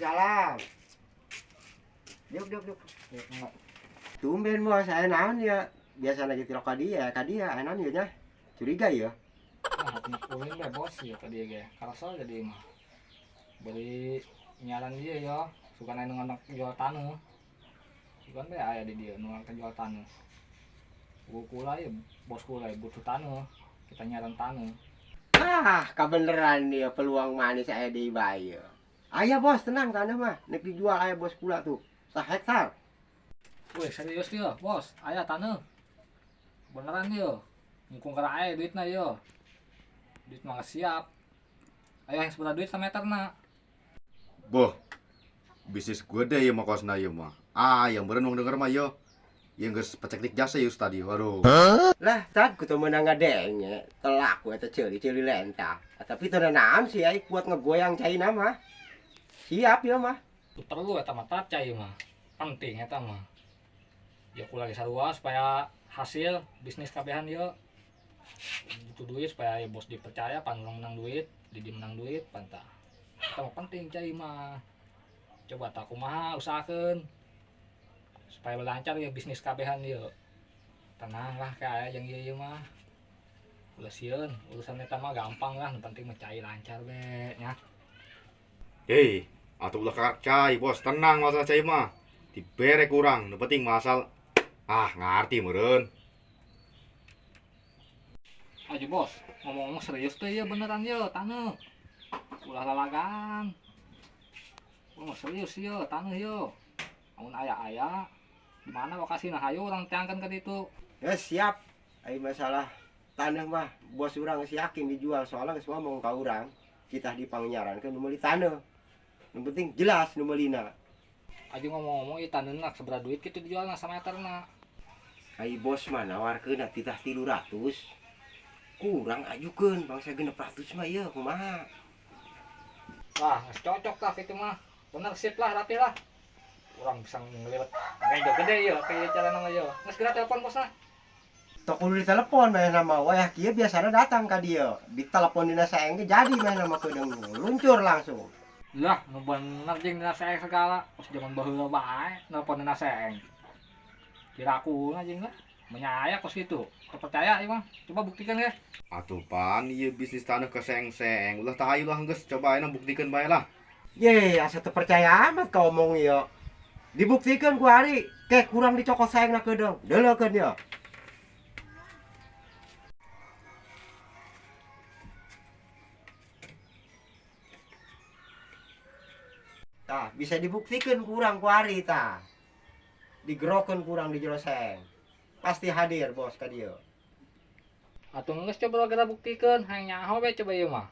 Waalaikumsalam. Diuk diuk diuk. Tumben bos, aya naon ya? Biasa lagi tilok ka dia, aya naon ieu nya? Curiga ya? Nah, ulin be bos ya tadi ge. Karasa jadi mah. Beli nyaran dia ya, suka nu nganak jual taneuh. Sugan be aya di dieu nu jual taneuh. Kula ya bos kula ya butuh taneuh. Kita nyaran taneuh. Ah, kebeneran dia peluang manis aya di bae. Aya bos, tenang tanah mah. Nek dijual aya bos kula tuh. Sahektar. Wih, serius dia, bos. Aya taneuh. Beneran dia. Mumpung kera aya duitna yo. Duit mah siap. Ayo yang sebelah duit sameterna. Boh. Bisnis gue deh ya mah kosna ieu mah. Ah, yang beureun wong denger mah yo. Yang geus peceklik jasa ieu tadi. Waduh. Lah, tad kutu meunang ngadenge. Telak we teh ceuli-ceuli lentah. Tapi teu naon sih ai kuat ngegoyang caina mah. Siap ya mah. Tuh perlu eta mah tap cai mah. Penting eta mah. Ya kula ge sarua supaya hasil bisnis kabehan yo. Butuh duit supaya ya bos dipercaya pan urang menang duit, didi menang duit pan tah. Eta mah penting cai mah. Coba tak kumaha usahakeun supaya lancar ya bisnis kabehan yo. Tenang lah kayak yang ieu ieu mah. Ulah sieun, urusan eta mah gampang lah, nu penting mah cai lancar be nya. Hei, atuh ulah kakak cai, bos. Tenang masalah cai mah. Dibere kurang, nu penting masal ah ngarti meureun. Aja bos, ngomong-ngomong serius tuh ya beneran ya taneuh. Ulah lalagan. Ngomong serius ya taneuh yo. Amun aya-aya di mana lokasi nah hayu urang teangkeun ka ditu. Ya siap. Ai masalah tanah mah bos urang geus yakin dijual soalnya geus ngomong ka urang. Kita dipangyarankeun nu meuli taneuh. Nu penting jelas nu meulina. Aja ngomong-ngomong ieu taneuhna sabaraha duit kitu dijualna sameterna. Ai bos mah nawarkeun titah 300. Kurang ajukeun bangsa 600 mah ieu kumaha. Wah, geus cocok lah kitu mah. Bener sip lah rapi lah. Urang bisa ngeliwet ngejo gede ieu kayak cara mah ieu. Geus geura telepon bosna. Tok kudu ditelepon mah nama wayah kieu biasana datang ka dieu. Ditelepon dina saeng ge jadi mah nama kedeung luncur langsung. Lah, nu bener jeung dina saeng segala. Pas jaman baheula bae nelpon dina saeng. Kira aku jeung lah. Menyaya kos gitu. Terpercaya ieu mah. Coba buktikan ya. Atuh pan ieu bisnis tanah ke seng-seng. Ulah tahayu lah geus coba ayeuna buktikeun bae lah. Ye, asa teu percaya amat ka omong ieu. Dibuktikan ku ari, ke kurang dicokot saengna kedeung. Deuleukeun ieu. Tah, bisa dibuktikan kurang ku ari tah. Digerokeun kurang di jero saeng. Pasti hadir bos ka dieu. Atuh geus coba geura buktikeun, hayang nyaho we coba ieu mah.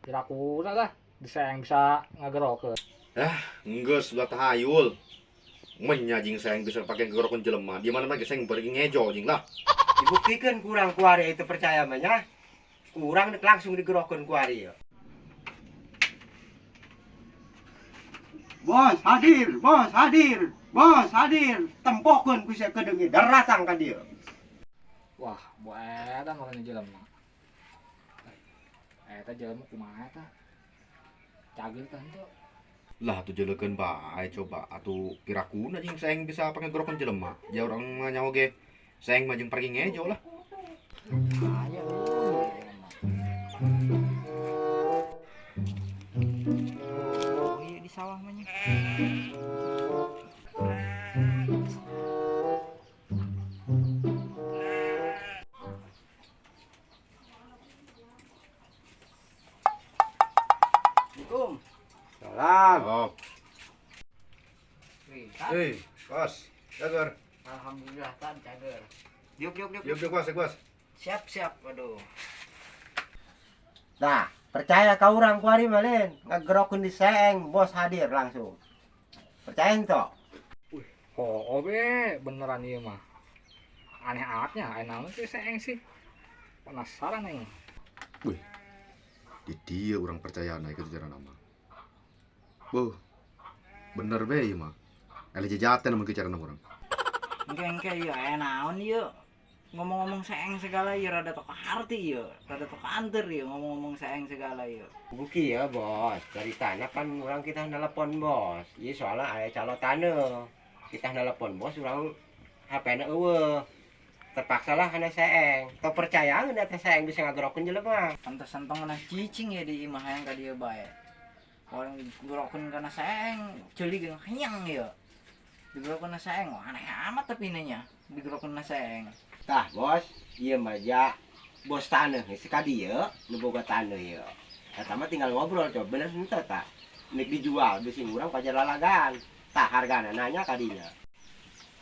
Kira-kira lah disaeng bisa ngagerokeun. Ah, geus ulah tahayul. Menya jeung saeng bisa pake gerokeun jelema. Di mana mah geus saeng bari ngejo jeung lah. Dibuktikan kurang ku ari itu percaya mah nya. Kurang dek langsung digerokeun ku ari ieu. Bos hadir, bos hadir, bos hadir. Tempokeun ku sia kedeung ieu, daratang ka dieu. Wah, bu eta mah jelema. Eta jelema kumaha eta? Cageur tah henteu. Lah atuh jelekeun bae coba atuh pirakuna jeung saeng bisa pake gerokeun jelema. Ja urang mah nyaho ge saeng mah jeung pergi ngejo lah. Aya euy jelema. Oh, iya di sawah mah nya. Assalamualaikum. Salam. Oh. Wih, Tan. Hei, bos. Cager. Alhamdulillah Tan cager. Diuk diuk diuk. Yuk, yuk, bos, yuk, bos. Siap siap. Waduh. Nah, percaya ka urang ku ari mah lain. Ngagerokeun di saeng, bos hadir langsung. Percaya henteu? Wih, oh, be, beneran ieu mah. Aneh amatnya, aya naon sih saeng sih. Penasaran aing. Wih. Di dia urang percaya naik ke cara nama. Boh. Bener be ieu mah. Ele jejatan mun ke cara nama urang. Engke engke ieu aya naon ieu? Ngomong-ngomong seeng segala ieu rada tok arti ieu, rada tok anter ieu ngomong-ngomong seeng segala ieu. Buki ya bos, dari tanah kan orang kita nelpon bos. Iya soalnya ada calo tanah. Kita nelpon bos, orang HP na eueuh. Terpaksa lah karena seeng. Tau percaya nggak teh seeng bisa ngagerokeun jelema. Pantesan tong ngeunah cicing ya di imah hayang ka dieu bae. Orang digerokeun kana seeng, ceuli ge hayang ieu. Digerokeun na seeng, wah aneh amat tapi nya. Digerokeun na seeng. Tah bos, iya mah ja bos tanah geus ka dieu, nu boga tanah ieu. Eta mah tinggal ngobrol coba bener henteu tah. Nek dijual bisi urang pajar lalagan. Tah hargana nanya ka dinya.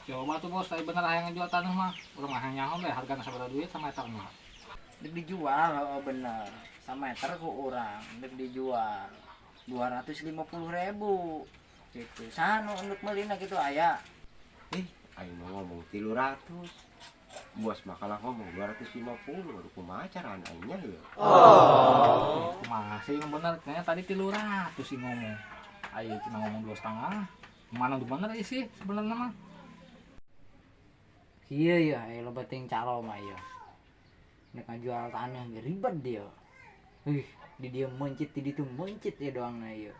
Coba tuh bos, tapi bener hayang ngejual tanah mah. Urang mah hayang nyaho we hargana sabaraha duit sama eta mah. Dek dijual, oh bener. Sameter ku urang, dek dijual 250 ribu gitu. Saha nu endek meulina gitu aya. Aing mau ngomong 300. Bos makalah ngomong 250, aduh kumaha caraan aingnya ya. Oh. Kumaha sih yang bener? Kayaknya tadi 300 sih ngomong. Ayo cuma ngomong 2,5. Mana udah bener sih sebenarnya mah. Iya ya, aya loba ting calo mah ieu. Nek ngajual tanah ge ribet dia. Ih, di dia mencit, di ditu mencit ya doang na ieu.